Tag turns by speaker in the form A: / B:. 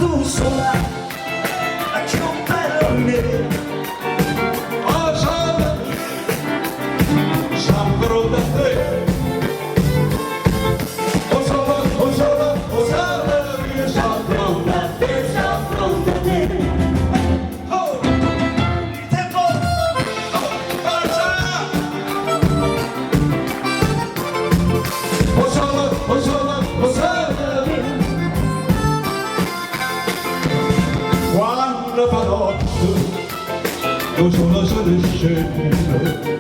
A: Tu sola, 'a cchiù bella 'e me.
B: 'O sole mio, 'nfronte a te. O sole, 'o sole, 'o sole mio, 'nfronte a te,
A: 'Nfronte a te.
B: Oh! Tempo! Oh, forza! O sole, 'o sole, 'o sole mio. Quanno fa notte, 'o sole se ne scenne.